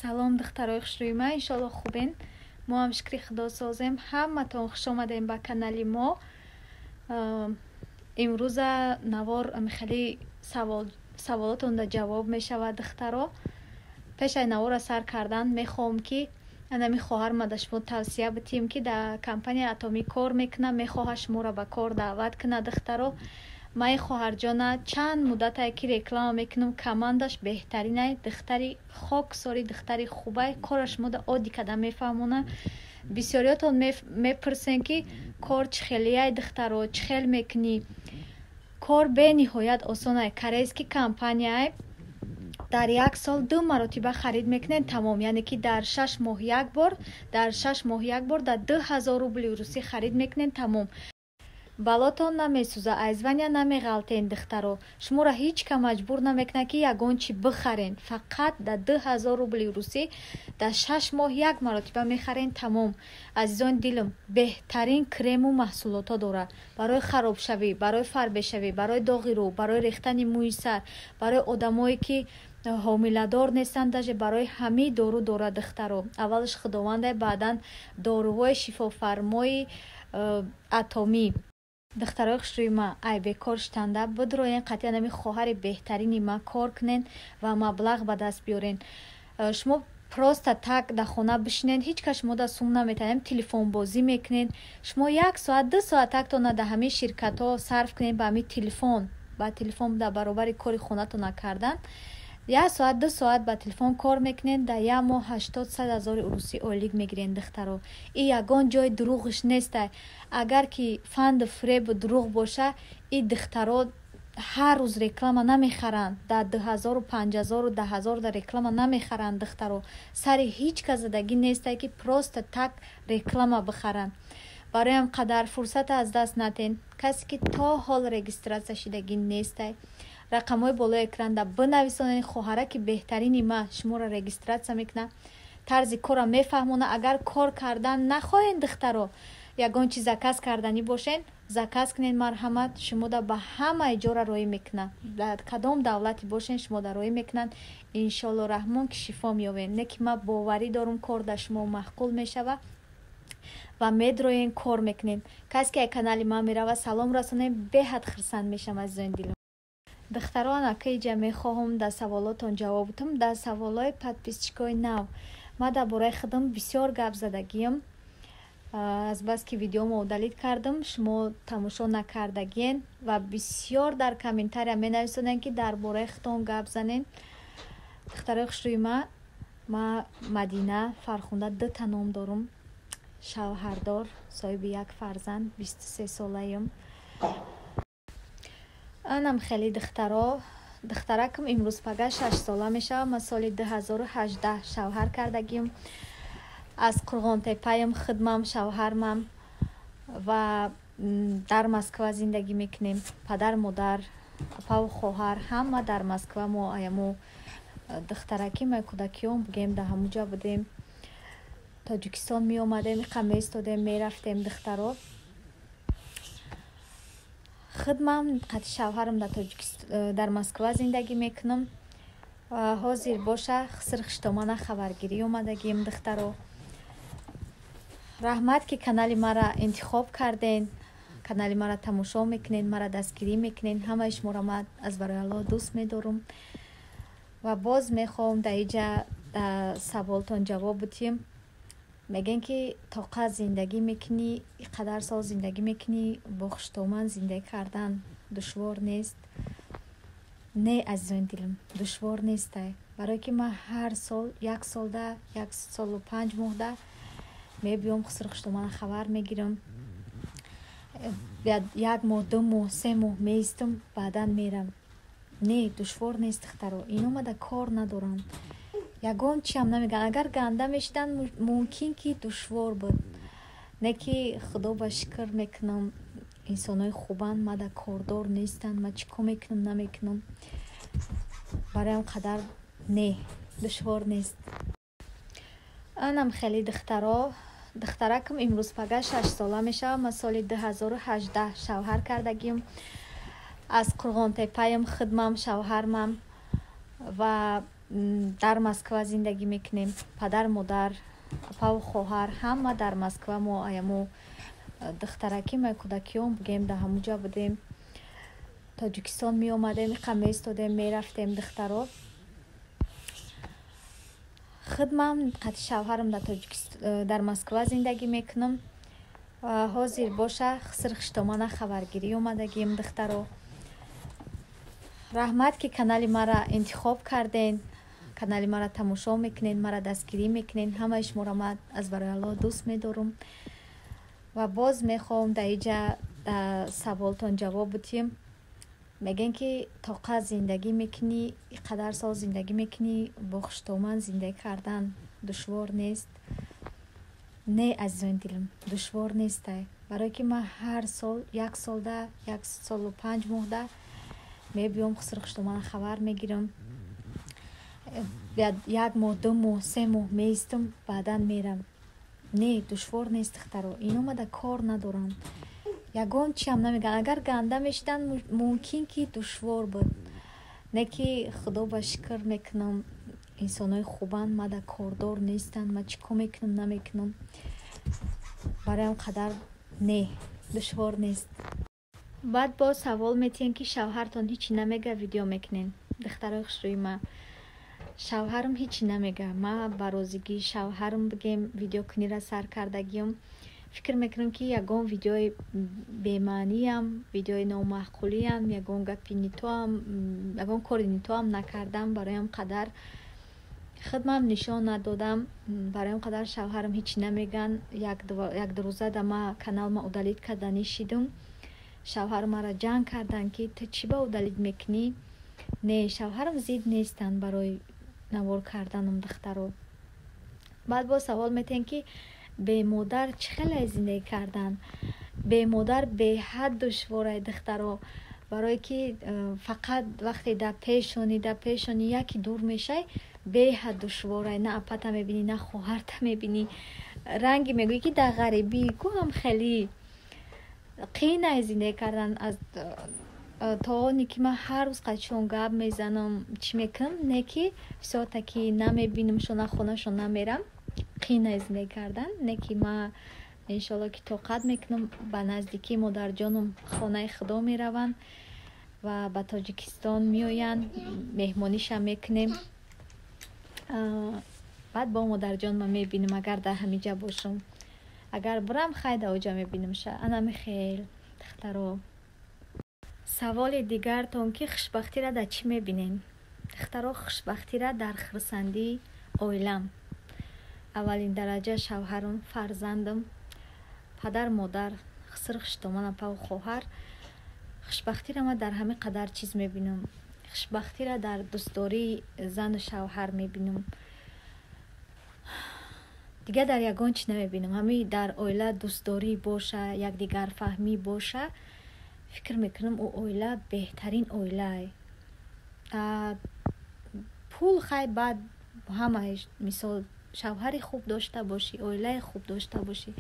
Салом, духтарои хушрӯи ман, иншоалло хубен. Мо ҳам, шукри Худо, созем. Ҳаматон хуш омадем ба канали мо. Имрӯза навор хеле саволотонда ҷавоб мешавад, духтаро. Пешаи навора сар кардан мехоҳам, ки анами хоҳарма да шумо тавсия битиҳем, ки дар компанияи Атомӣ кор мекунад, мехоҳад шуморо ба кор даъват кунад. Духтаро, ман ин хоҳарҷона чанд муддатае ки реклама мекунам, командаш беҳтаринай, духтари хоксори, духтари хубай, кора шумода оддӣ карда мефаҳмонад. Бисёриётон мепурсен, ки кор чӣ хелияй, духтаро, чӣ хел мекунӣ? Кор бениҳоят осонай. Корейский компанияй, дар як сол ду маротиба харид мекунед, тамом. Яъне ки дар 6 моҳ як бор, дар 6 моҳ як бор дар 2000 рубли русӣ харид мекунед, тамом. Балотон намесӯза, аз звания намеғалтен, духтаро. Шуморо ҳеҷ ка маҷбур намекунад, ки ягон чӣ бихарен. Фақат дар 2000 рубли русӣ дар 6 моҳ як маротиба мехарен, тамом. Азизони дилам, беҳтарин крему маҳсулотҳо дорад барои харобшавӣ, барои фарбешавӣ, барои доғи рӯ, барои рехтани мӯи сар, барои одамое ки ҳомиладор нестанд, даже барои ҳамаи дору дорад, духтаро. Аввалаш Худовандай, баъдан доруҳои шифофармои Атомӣ. Духтарои хушрӯи ма, ай бекор шитанда бидроен, қатъиян ами хоҳари беҳтарини ма кор кунен ва маблағ ба даст биёрен. Шумо просто так дар хона бишинен, ҳеҷ кас шумо да сум наметавонем. Телефонбозӣ мекунед шумо, як соат, 2 соат тактона дар ҳамин ширкатҳо сарф кунед, ба ҳамин телефон, ба телефон дар баробари кори хонатона кардан, як соат, 2 соат ба телефон кор мекунед, дар як моҳ 80-100 ҳазори урусӣ ойлик мегиред, духтаро. И ягон ҷои дурӯғиш нестай. Агар ки фанду фиребу дурӯғ боша, и духтаро ҳар рӯз реклама намехаранд, дар 2000-у 5000-у 10 000 дар реклама намехаранд, духтаро. Сари ҳеҷ кас задагӣ нестай, ки просто так реклама бихаранд. Бароям қадар фурсата аз даст натен. Касе ки то ҳол регистрация шидагӣ нестай, рақамҳои болои экранда бинависонед. Хоҳараки беҳтарини ма шуморо регистрация мекунад, тарзи корро мефаҳмонад. Агар кор кардан нахоҳед, духтаро, ягон чиз заказ карданӣ бошед, заказ кунед, марҳамат, шумода ба ҳамаи ҷора роҳӣ мекунад. Дар кадом давлате бошед, шумода роҳӣ мекунанд. Иншоалло раҳмон, ки шифо меёбед. Не ки ман боварӣ дорум, кор дар шумо маъқул мешавад ва медроен, кор мекунед. Касе ки ай канали ман меравад, салом расонем, беҳад хурсанд мешавам, азизони дилам. Духтаро, анака иҷа мехоҳам дар саволотон ҷавоб бутам, дар саволҳои подписчикои нав. Ман дар бораи худам бисёр гап задагиам. Азбаски видеомо удалить кардам, шумо тамошо накардагиен ва бисёр дар комментария менависонед, ки дар бораи худтон гап занен. Духтарои хушрӯи ма, ма Мадина Фархунда, дута ном дорум, шавҳардор, соҳиби як фарзанд, 23 солаем. Анам хеле, духтаро, духтаракам имрӯз пага 6 сола мешавад. Ман соли 2018 шавҳар кардагим. Аз Қурғонтепаям хидмам, шавҳармам, ва дар Москва зиндагӣ мекунем. Падар, модар, апаву хоҳар ҳама дар Москва. Мо аямо духтаракӣ, ма кӯдакиём бугем, дар ҳамуҷа будем. Тоҷикистон меомадем, иқа меистодем, мерафтем, духтаро. Хидмам қати шавҳарам дар Москва зиндагӣ мекунам. Ҳозир боша хиср хиштомана хабаргирӣ омадагим, духтаро. Раҳмат, ки канали маро интихоб карден, канали маро тамошо мекунед, маро дастгирӣ мекунед. Ҳамаи шуморо ман аз барои Аллоҳ дӯст медорам. Ва боз мехоҳам дар иҷа саволтон ҷавоб бутиҳем. Мегӯем, ки тоқат зиндагӣ мекунӣ, ин қадар сол зиндагӣ мекунӣ, бо хуштоман зиндагӣ кардан душвор нест? Не, азизони дилам, душвор нестай, барое ки ман ҳар сол, як солда, як солу 5 моҳда мебиём, хусур хуштомана хабар мегирам, як моҳ, 2 моҳ, 3 моҳ меистам, баъдан мерам. Не, душвор нест, духтаро. Ино мада кор надоранд, ягон чиам намегӯянд. Агар ганда мешиданд, мумкин ки душвор буд. Не ки Худо ба шукр мекунам, инсонои хубанд, мада кордор нестанд. Ма чӣ кор мекунам, намекунам, бароям қадар не, душвор нест. Анам хеле, духтаро, духтаракам имрӯз пага 6 сола мешавад. Ман соли 2018 шавҳар кардагим. Аз Қурғонтепаям хидмам, шавҳармам, ва Дар Москва зиндагӣ мекунем. Падар, модар, апаву хоҳар ҳама дар Москва. Мо аямо духтаракӣ, ма кӯдакиём бугем, дар ҳамуҷа будем. Тоҷикистон меомадем, иқа меистодем, мерафтем, духтаро. Худмам қати шавҳарам дар Москва зиндагӣ мекунам. Ва ҳозир боша хиср хиштомана хабаргирӣ омадагием, духтаро. Раҳмат, ки канали маро интихоб карден, канали маро тамошо мекунед, маро дастгирӣ мекунед. Ҳамаи шуморо ман аз барои Аллоҳ дӯст медорам. Ва боз мехоҳам дар иҷа саволтон ҷавоб бутиҳам. Мегӯем, ки тоқат зиндагӣ мекунӣ, ин қадар сол зиндагӣ мекунӣ, бо хуштоман зиндагӣ кардан душвор нест? Не, азизони дилам, душвор нестай. Барое ки ман ҳар сол, як солда, 1 солу 5 моҳда мебиём, хусур хуштомана хабар мегирам. Як моҳ, 2 моҳ, 3 моҳ меистам, баъдан мерам. Не, душвор нест, духтаро. Ино мада кор надоранд, ягон чиам намегӯянд. Агар ганда мешиданд, мумкин ки душвор буд. Не ки, худо ба шукр мекунам, инсонои хубанд, мада кордор нестанд. Ман чӣ кор мекунам, намекунам, барои он қадар не, душвор нест. Баъд боз савол метиҳем, ки шавҳартон ҳичи намега, видео мекунем. Духтарои хушрӯи ма, шавҳарам ҳичи намега. Ма ба розигии шавҳарам, бигем, видеокуниро сар кардагиём. Фикр мекунам, ки ягон видеои бемаъниям, видеои номаъқулиям, ягон гапи нитоам, ягон кори нитоам накардам. Барои он қадар хидмам нишон надодам. Барои он қадар шавҳарам ҳичи намегӯянд. Як-ду рӯза да ма каналма удалить карданӣ шидум. Шавҳарам маро ҷанг карданд, ки ту чӣ ба удалить мекунӣ? Не, шавҳарам зид нестанд барои навор карданам, духтаро. Баъд боз савол метиҳем, ки бемодар чӣ хеле зиндагӣ кардан? Бемодар беҳад душворай, духтаро. Барое ки фақат вақте дар пешони яке дур мешай, беҳад душворай. На апата мебинӣ, на хоҳарта мебинӣ. Ранги мегӯӣ, ки дар ғарибӣ ку ҳам хеле қийнай зиндагӣ кардан. Аз то оне ки ман ҳар рӯз қачон гап мезанам, чӣ мекунам, не ки всё-таки намебинамшон, на хонашон намерам. Қийнай зиндагӣ кардан. Не ки ман иншоалло ки тоқат мекунам. Ба наздикии модарҷонам хонаи худо мераванд ва ба Тоҷикистон меоянд, меҳмониша мекунем. Баъд бо модарҷонма мебинам, агар дар ҳамиҷа бошам. Агар бирам, хай, дар оҷа мебинамша. Анами хел, духтаро. Саволи дигартон, ки хушбахтиро дар чӣ мебинем? Духтаро, хушбахтиро дар хурсандии оилам, аввалин дараҷа шавҳарам, фарзандам, падар, модар, хиср хуштоман, апаву хоҳар. Хушбахтиро ман дар ҳамин қадар чиз мебинам. Хушбахтиро дар дӯстдории зану шавҳар мебинам, дигар дар ягон чиз намебинам. Ҳамин дар оила дӯстдорӣ боша, якдигарфаҳмӣ боша, фикр мекунам, ӯ оила беҳтарин оилае. Пул хай, баъд ҳама. Мисол, шавҳари хуб дошта бошӣ, оилаи хуб дошта бошӣ,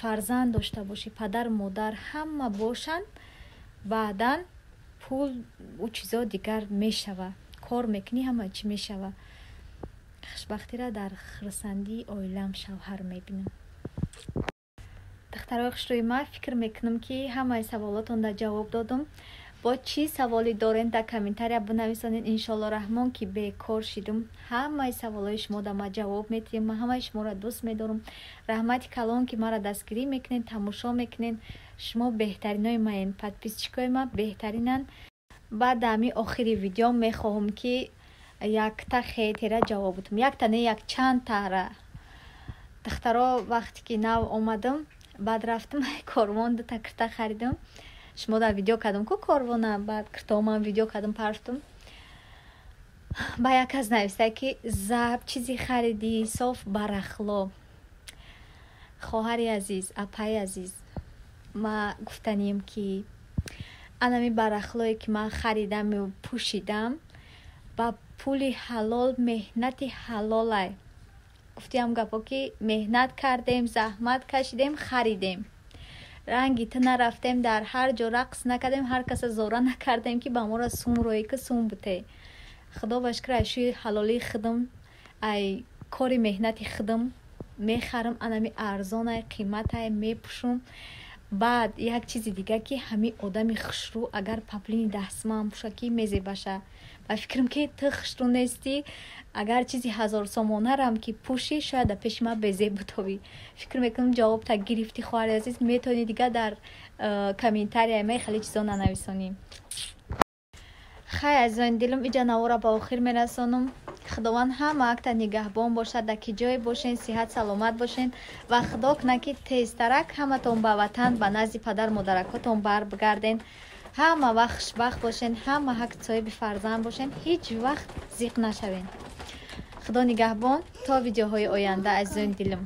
фарзанд дошта бошӣ, падару модар ҳама бошанд, баъдан пул, ӯ чизо дигар мешава. Кор мекунӣ, ҳама чӣ мешава. Хушбахтиро дар хурсандии оилам, шавҳар мебинам. Духтарои хушрӯи ман, фикр мекунам, ки ҳамаи саволотонда ҷавоб додам. Бо чӣ саволе дорем, дар комментария бинависонед. Иншоалло раҳмон, ки бекор шидум, ҳамаи саволҳои шумо да ман ҷавоб медиҳам. Ман ҳамаи шуморо дӯст медорам. Раҳмати калон, ки маро дастгирӣ мекунед, тамошо мекунед. Шумо беҳтаринои маен, подписчикои ман беҳтаринанд. Баъд ҳами охири видео мехоҳам, ки якта хейтера ҷавоб будам. Якта не, якчандтара. Духтаро, вақте ки нав омадам, баъд рафтам Корвон, дута кирта харидам. Шумо дар видео кардам ку Корвона, баъд киртаомам видео кардам, партум. Ба як кас нависта, ки заб чизе харидӣ, соф барахло. Хоҳари азиз, апаи азиз, ма гуфтанием, ки анами барахлое ки ман харидаму пӯшидам, ба пули ҳалол, меҳнати ҳалолай. Гуфтиам гапо, ки меҳнат кардем, заҳмат кашидем, харидем. Ранги ту нарафтем, дар ҳар ҷо рақс накардем, ҳар каса зора накардем, ки ба моро сум роӣ ки сум буте. Худо ба шукр, ай шӯи ҳалолии худам, ай кори меҳнати худам мехарам. Анами арзонай, қиматай, мепӯшум. Баъд як чизи дига, ки ҳами одами хушрӯ агар паплини 10 сумаам пӯша, ки мезебаша. Ба фикрам, ки ту хушрӯ нестӣ. Агар чизи ҳазорсомонарам ки пӯшӣ, шояд дар пеши ман безеб бутовӣ. Фикр мекунам, ҷавобта гирифтӣ, хоҳари азиз. Метавонӣ дига дар комментария ме хеле чизо нанависонӣ. Хай, азизони дилам, иҷа навора ба охир мерасонам. Худованд ҳама акта нигаҳбон бошад. Дар ки ҷое бошен, сиҳат саломат бошен ва Худо кунад, ки тезтарак ҳаматон ба ватан, ба назди падар модаракотон баргарден. Ҳама вақт хушбахт бошен, ҳама ҳақ соҳиби фарзанд бошен, ҳеҷ вақт зиқ нашавен. Худо нигаҳбон, то видеоҳои оянда, азизони дилам.